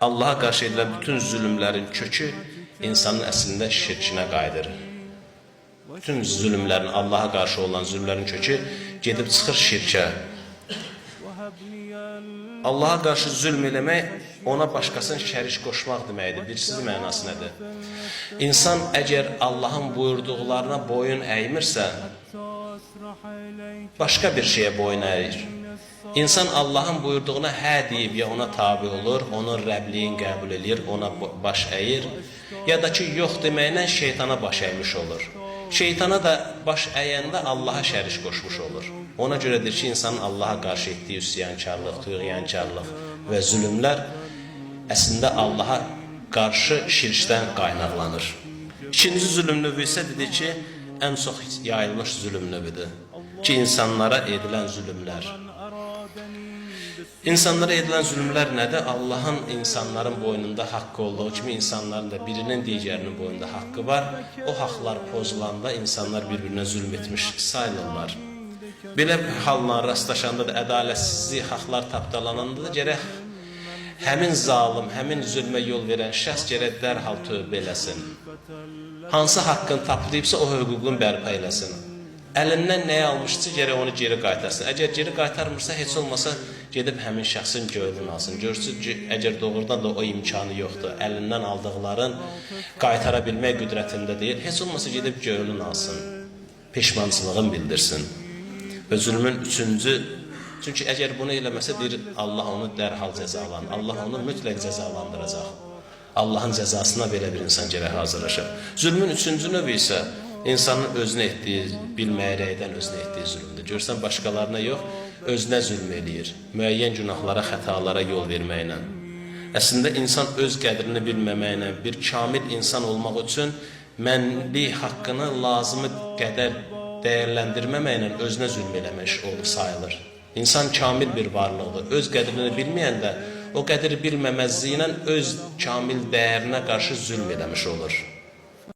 Allaha qarşı edilən bütün zülmlərin kökü insanın əslində şirkinə qayıdır. Bütün zülmlərin, Allaha qarşı olan zülmlərin kökü gedib çıxır şirkə. Allaha qarşı zülm eləmək ona başqasını şərik qoşmaq deməkdir. Bilirsiniz mənası nədir? İnsan əgər Allahın buyurduqlarına boyun əymirsə, başqa bir şeyə boyun əyir. İnsan Allahın buyurduğuna hə deyib ya ona tabi olur, onun rəbliyin qəbul eləyir, ona baş əyir, ya da ki yox deməklə şeytana baş əymiş olur. Şeytana da baş əyəndə Allaha şərik qoşmuş olur. Ona görədir ki, insanın Allaha qarşı etdiyi üsyankarlıq, tuğyankarlıq və zülmlər əslində Allaha qarşı şirkdən qaynaqlanır. İkinci zülm növü isə dedi ki, ən çox yayılmış zülm növüdür. Ki, insanlara edilən zülmlər. İnsanlara edilən zülmlər nədir? Allahın insanların boynunda haqqı olduğu kimi insanların da birinin digərinin boynunda haqqı var. O haqlar pozulanda insanlar bir-birinə zülm etmiş sayılırlar. Belə hallar rastlaşanda da ədalətsizlik, haqlar tapdalananda da gərək həmin zalım, həmin zülmə yol verən şəxs gərək dərhal tövbə eləsin. Hansı haqqını taplayıbsa o hüququnu bərpa eləsin. Əlindən nəyi almışsa gərək onu geri qaytarsın. Əgər geri qaytarmırsa, heç olmasa gedib həmin şəxsin könlünü alsın. Görsün ki, əgər doğrudan da o imkanı yoxdur, əlindən aldıqların qaytara bilmək qüdrətində deyil, heç olmasa gedib könlünü alsın. Peşmançılığını bildirsin. Və zülmün üçüncü, çünki əgər bunu eləməsə, deyir, Allah onu dərhal cəzalandır. Allah onu mütləq cəzalandıracaq. Allahın cəzasına belə bir insan gərək hazırlaşır. Zülmün üçüncü növü isə insanın özünə etdiyi, bilməyərəkdən özünə etdiyi zülmdür. Görsən, başqalarına yox, özünə zülm eləyir. Müəyyən günahlara, xətalara yol verməklə. Əslində, insan öz qədrini bilməməklə, bir kamil insan olmaq üçün mənlik haqqını lazımı qədər dəyərləndirməməklə özünə zülm eləmiş olub sayılır. İnsan kamil bir varlıqdır. Öz qədrini bilməyəndə o qədri bilməməzliyi ilə öz kamil dəyərinə qarşı zülm eləmiş olur.